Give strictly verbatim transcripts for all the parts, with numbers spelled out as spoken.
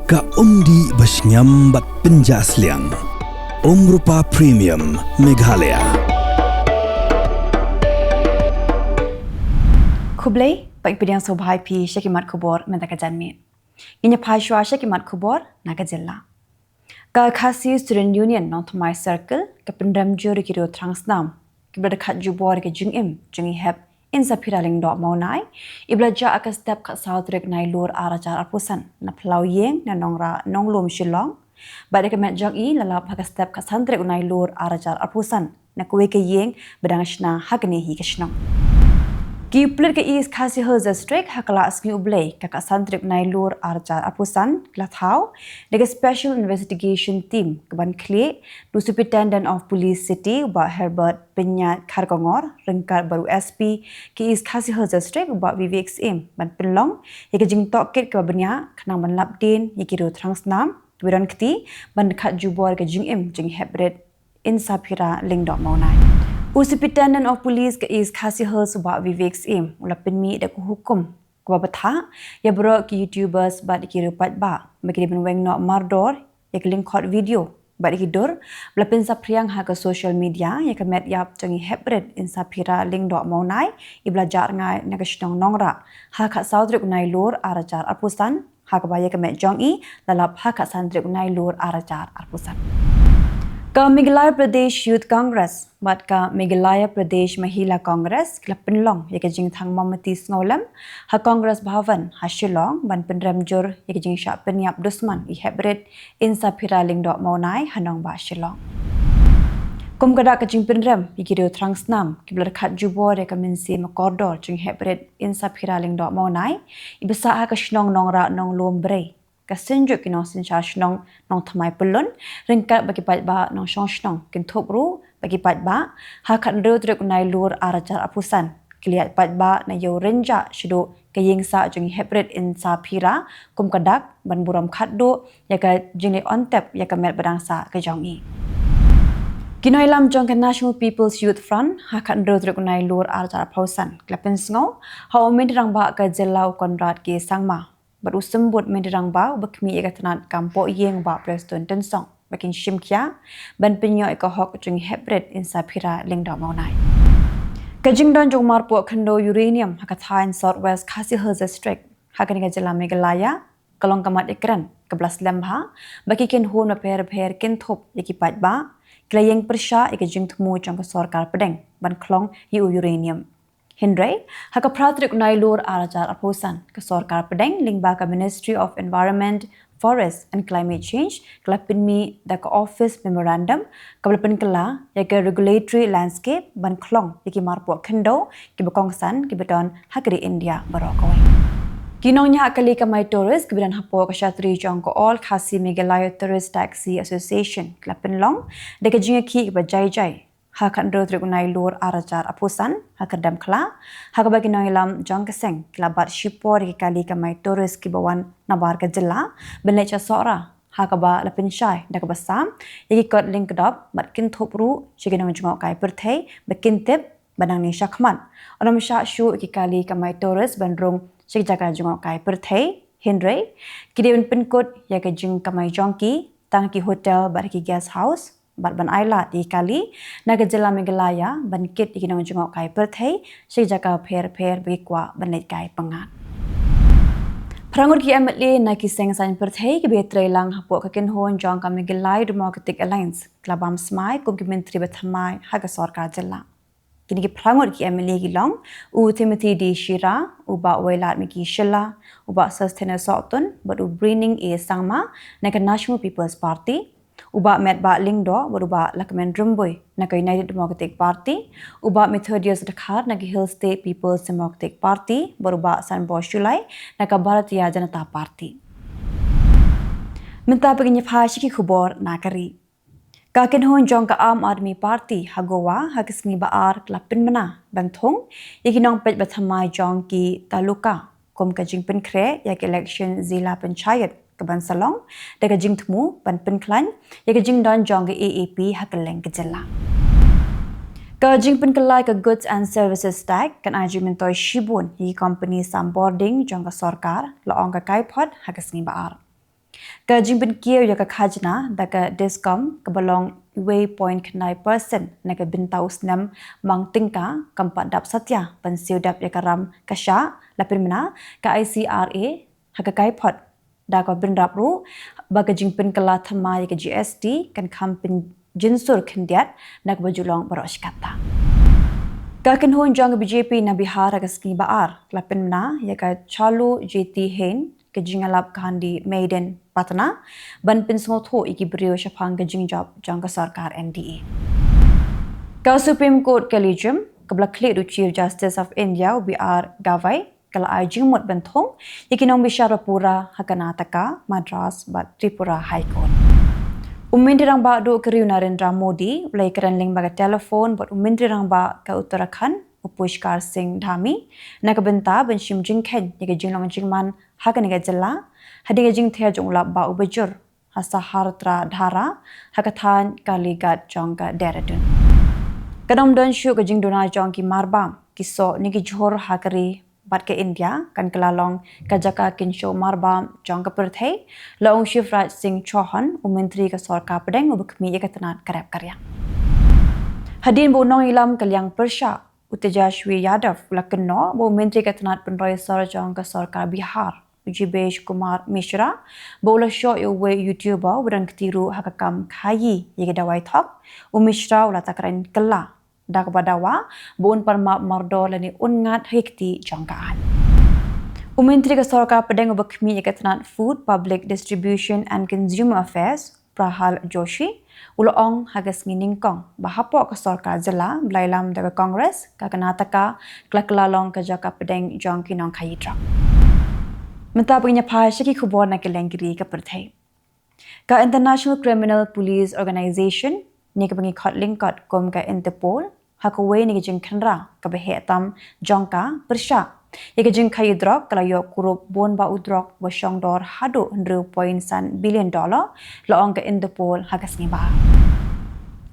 Ka umdih ba shngiam bad pynjah sliang. Umrupa Premium Meghalaya. Khublei, bad pdiang sngewbha ïa phi sha ki mat khubor mynta ka janmiet. Ngin ïa phai shuwa sha ki mat khubor na ka jylla. Ka Khasi Student Union Nongthymmai Circle ka pynrem jur ïa ki riew thrang snam kiba la dkhot jubor ïa ka jingim jong i hep Insaphira Lyngdoh Mawnai, iba la jah ha ka step khatsaw tarik Nailur arhajar arphew san na phyllaw ïing na Nongrah Nonglum Shillong. Bad ïa ka met jong i la lap ha ka step khatsan tarik Nailur arhajar arphew san na kawei ka ïing ba dang shna ha kane hi ka shnong. Ki pulit ka East Khasi Hills District ha ka la sngi U Blei ka khatsan tarik Nailur arhajar arphew san ki la thaw da ka Special Investigation Team kaban khlieh da u Superintendent of Police City u Bah Herbert Pynïaid Kharkongor ryngkat bad u S P ka East Khasi Hills District u Bah Vivek Syiem ban pynlong ïa ka jingtohkit kaba bniah khnang ban lap dien ïa ki riew thrang snam kiba don kti ban dkhot jubor ïa ka jingim jong i heprit Insaphira Lyngdoh Mawnai. U Superintendent of Police ka East Khasi Hills u Bah Vivek Syiem u la pynmih da ka hukum kaba bthah ïa baroh ki YouTubers bad ki riew paidbah ba ki dei ban weng noh mardor ïa ka lyngkhot video bad ïa ki dur ba la pynsaphriang ha ka social media ïa ka met ïap jong i heprit Insaphira Lyngdoh Mawnai iba la jah rngai na ka shnong Nongrah ha ka khatsaw tarik Nailur arhajar arphew san, ha kaba ïa ka met jong i la lap ha ka khatsan tarik Nailur arhajar arphew san. Ka Meghalaya Pradesh Youth Congress bad ka Meghalaya Pradesh Mahila Congress ki la pynlong ïa ka jingthang mombati sngewlem ha Congress Bhavan ha Shillong ban pynrem jur ïa ka jingshah pynïap dusmon i heprit Insaphira Lyngdoh Mawnai ha nongbah Shillong. Kum ka dak ka jingpynrem ïa ki riew thrang snam kiba la dkhot jubor ïa ka mynsiem kordor jong i heprit Insaphira Lyngdoh Mawnai iba sah ha ka shnong Nongrah Nonglum Brei, ka Synjuk ki nongsynshar shnong Nongthymmai Pyllun ryngkat bad ki paidbah nongshong shnong, kynthup ruh bad ki paidbah, ha ka khathynriew tarik Nailur arhajar arphew san ki la ïaid paidbah na Ïew Rynjah shaduh ka ïing sah jong i heprit Insaphira kum ka dak ban burom khatduh ïa ka jingleh on tep ïa ka met ba dang sah ka jong i. Ki nongïalam jong ka National People's Youth Front ha ka khathynriew tarik Nailur arhajar arphew san ki la pynsngew ha u Myntri Rangbah ka jylla u Conrad K Sangma bad u symbud Myntri Rangbah uba khmih ïa ka tnat kam pohïing u Bah Prestone Tynsong ba kin shim khia ban pynïoh ïa ka hok jong i heprit Insaphira Lyngdoh Mawnai. Ka jingdon jong u marpoh khyndew uranium ha ka thaiñ South West Khasi Hills District ha kane ka jylla Meghalaya ka long ka mat ïakren kaba la slem bha ba ki kynhun bapher bapher, kynthup ïa ki paidbah, ki la ïeng pyrshah ïa ka jingthmu jong ka sorkar pdeng ban khlong ïa u uranium. Hynrei ha ka phra tarik Nailur arhajar arphew san ka sorkar pdeng lyngba ka Ministry of Environment, Forest and Climate Change ka la pynmih da ka Office Memorandum kaba la pynkylla ïa ka regulatory landscape ban khlong ïa ki marpoh khyndew kiba kongsan kiba don ha ka ri India baroh kawei. Ki nongñiah kali kamai tourist kiba don hapoh ka shatri jong ka All Khasi Meghalaya Tourist Taxi Association ki la pynlong da ka jingïakhih kaba jai jai ha ka khathynriew tarik Nailur arhajar arphew san ha Kyrdemkhla, ha kaba ki nongïalam jong ka seng ki la bat shipor ïa ki kali kamai tourist kiba wan nabar ka jylla ban leit sha Sohra, ha kaba la pynshai da kaba sam ïa ki kot lyngkdop bad kynthup ruh sha ki nongjngohkai pyrthei ba kin tip ba nangne shakhmat yn ym shah shuh ïa ki kali kamai tourist ban rung sha ki jaka jngohkai pyrthei, hynrei ki dei ban pynkut ïa ka jingkamai jong ki tang ha ki hotel bad ha ki guest house bad ban ailad ïa ki kali na ka jylla Meghalaya ban kit ïa ki nongjngohkai pyrthei sha ki jaka pher pher ba ki kwah ban leit kai pyngngad. Phra ngut ki MLA na ki seng saiñ pyrthei kiba ïatreilang hapoh ka kynhun jong ka Meghalaya Democratic Alliance ki la bam smai kum ki myntri bathymmai ha ka sorkar jylla. Kine ki phra ngut ki MLA ki long u Timothy D Shira, u Bah Wailadmiki Shylla, u Bah Sosthenes Sohtun bad u Brening A Sangma na ka National People's Party, u Bah Metbah Lyngdoh bad u Bah Lahkmen Rymbui na ka United Democratic Party, u Bah Methodius Dkhar na ka Hill State People's Democratic Party bad u Bah Sanbor Shullai na ka Bharatiya Janata Party. Mynta ba ngin ïa phai sha ki khubor na ka ri. Ka kynhun jong ka Aam Aadmi Party ha Goa ha ka sngi Ba-ar ka la pynbna ban thung ïa ki nongpeit bathymmai jong ki taluka kum ka jingpynkhreh ïa ka election Zila Panchayat kaban sa long da ka jingthmu ban pynkhlaiñ ïa ka jingdon jong ka A A P ha kylleng ka jylla. Ka jingpynkylla ïa ka Goods and Services Tax kan ai jingmyntoi shibun ïa ki kompani sam bording jong ka sorkar, la ong ka KaiPod ha ka sngi Ba-ar. Ka jingpynkiew ïa ka khajna da ka DISCOM kaba long wei point khyndai percent na ka bynta u snem mang tyngka kam pat dap satia ban siew dap ïa ka ram ka shah, la pynbna ka ICRA ha ka kaiphod da ka bynrap ruh ba ka jingpynkylla thymmai ïa ka GST kan kham pynjynsur khyndiat na kaba ju long baroh shi katta. Ka kynhun jong ka BJP na Bihar ha ka sngi Ba-ar ka la pynbna ïa ka Chalo Jyoti Hien, ka jingïalap ka handi Maiden Patna, ban pynsngewthuh ïa ki briew shaphang ka jingjop jong ka sorkar NDA. Ka Supreme Court Collegium kaba la khlieh da u Chief Justice of India u B R Gavai ka la ai jingmut ban thung ïa ki nongbishar ba pura ha Karnataka, Madras bad Tripura High Court. U Myntri Rangbah Duh ka ri u Narendra Modi u la ïakren lyngba ka telephone bad u Myntri Rangbah ka Uttarakhand u Pushkar Singh Dhami na ka bynta ban shim jingkheiñ ïa ka jinglong jingman ha kane ka jylla hadien ka jingther jong u lap bah uba jur ha Sahadrathara ha ka thaiñ Kalighat jong ka Dehradun. Kan ym don shuh ka jingduna jong ki marbam, ki soh ne ki jhur ha ka ri bad ka India kan kylla long ka jaka kynshew marbam jong ka pyrthei, la ong Shivraj Singh Chouhan, u Myntri ka Sorkar Pdeng uba khmih ïa ka tnat ka rep ka riang. Hadien ba u nongïalam ka liang pyrshah u Tejashwi Yadav u la kynnoh ba u Myntri ka tnat pynroi sor jong ka Sorkar Bihar u Jivesh Kumar Mishra ba u la shoh ïa uwei u YouTuber uba don kti ruh ha ka kam khaïi ïa ki dawai thok, u Mishra u la takren kylla da kaba dawa ba un pan map mardor lane un ngat ha ki kti jong ka aiñ. U Myntri ka Sorkar Pdeng uba khmih ïa ka tnat Food, Public Distribution and Consumer Affairs, Prahal Joshi, u la ong ha ka sngi Nyngkong ba hapoh ka sorkar jylla ba la ïalam da ka Congress, ka Karnataka ka la kylla long ka jaka pdeng jong ki nongkhaïi drok. Mynta ba ngin ïa phai sha ki khubor na kylleng ki ri ka pyrthei. Ka International Criminal Police Organization ne kaba ngi khot lyngkot kum ka Interpol ha kawei na ki jingkhynra kaba heh tam jong ka pyrshah ïa ka jingkhaïi drok ka la ïoh kurup bun bah u drok uba shong dor haduh hynriew point san billion dollar, la ong ka Interpol ha ka sngi Ba-ar.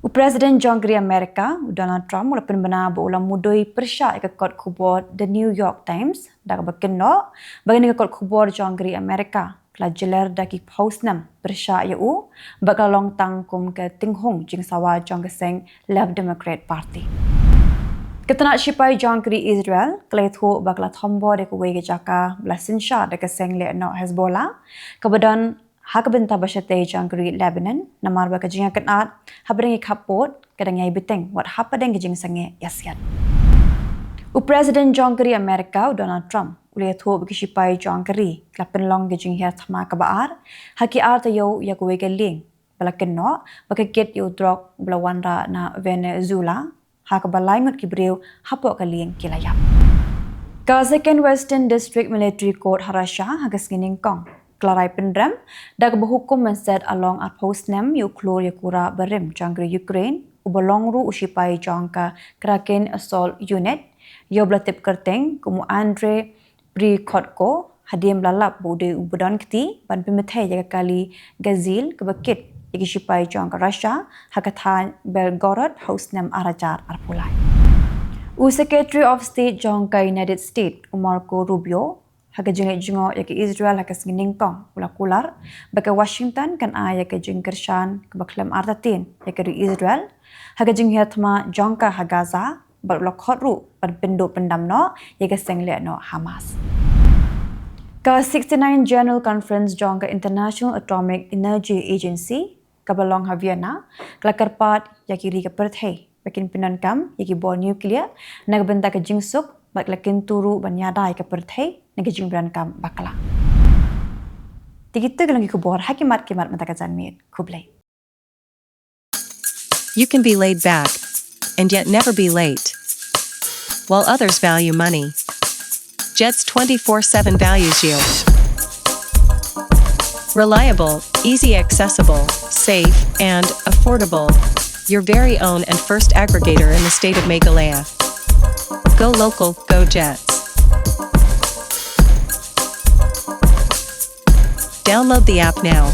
U President jong ka ri Amerika u Donald Trump u la pynbna ba u la mudui pyrshah ïa ka kot khubor The New York Times da kaba kynnoh ba kane ka kot khubor jong ka ri Amerika ka la jylliew da ki phew snem pyrshah ïa u bad ka la long tang kum ka tynghung jingsawa jong ka seng Left Democrat Party. Ka tnat shipai jong ka ri Israel ka la ïathuh ba ka la thombor ïa kawei ka jaka ba la synshar da ka seng lehnoh Hezbollah kaba don ha ka bynta ba shatei jong ka ri Lebanon, namar ba ka jingïakynad hapdeng ki khappud ka dang ïai bteng wat hapdeng ka jingsangeh ïasiat. U President jong ka ri Amerika u Donald Trump u la ïathuh ba ki shipai jong ka ri ka la pynlong ka jinghiar thma kaba ar ha ki ar taïew ïa kawei ka lieng ba la kynnoh ba ka kit ïa u drok ba la wanrah na Venezuela, ha kaba lai ngut ki briew hapoh ka lieng ki la ïap. Ka Second Western District Military Court ha Russia ha ka sngi Nyngkong ka la rai pynrem da kaba hukum ban set along arphew snem ïa u khlur ïakura barim jong ka ri Ukraine uba long ruh u shipai jong ka Kraken Assault Unit, ïa uba la tip kyrteng kum u Andrei Prikhotko, hadien ba la lap ba u dei uba don kti ban pynbthei ïa ka kali Gazil kaba kit ïa ki shipai jong ka Russia ha ka thaiñ Belgorod ha u snem ar hajar arphew lai. U Secretary of State jong ka United States u Marco Rubio ha ka jingleit jngoh ïa ka Israel ha ka sngi Nyngkong u la kular ba ka Washington kan ai ïa ka jingkyrshan kaba khlem artatien ïa ka ri Israel ha ka jinghiar thma jong ka ha Gaza, bad u la khot ruh ban pynduh pyndam noh ïa ka seng lehnoh Hamas. Ka sixty-nine General Conference jong ka International Atomic Energy Agency kaba long ha Vienna ka la kyrpad ïa ki ri ka pyrthei ba kin pyndonkam ïa ki bor nuclear na ka bynta ka jingsuk bad ka la kyntu ruh ban ïada ïa ka pyrthei na ka jingpyndonkam bakla. Te kito ki long ki khubor ha ki mat ki mat mynta ka janmiet. Khublei. You can be laid back and yet never be late. While others value money, Jets twenty-four seven values you. Reliable, easy accessible, safe, and affordable. Your very own and first aggregator in the state of Meghalaya. Go local, go Jets. Download the app now.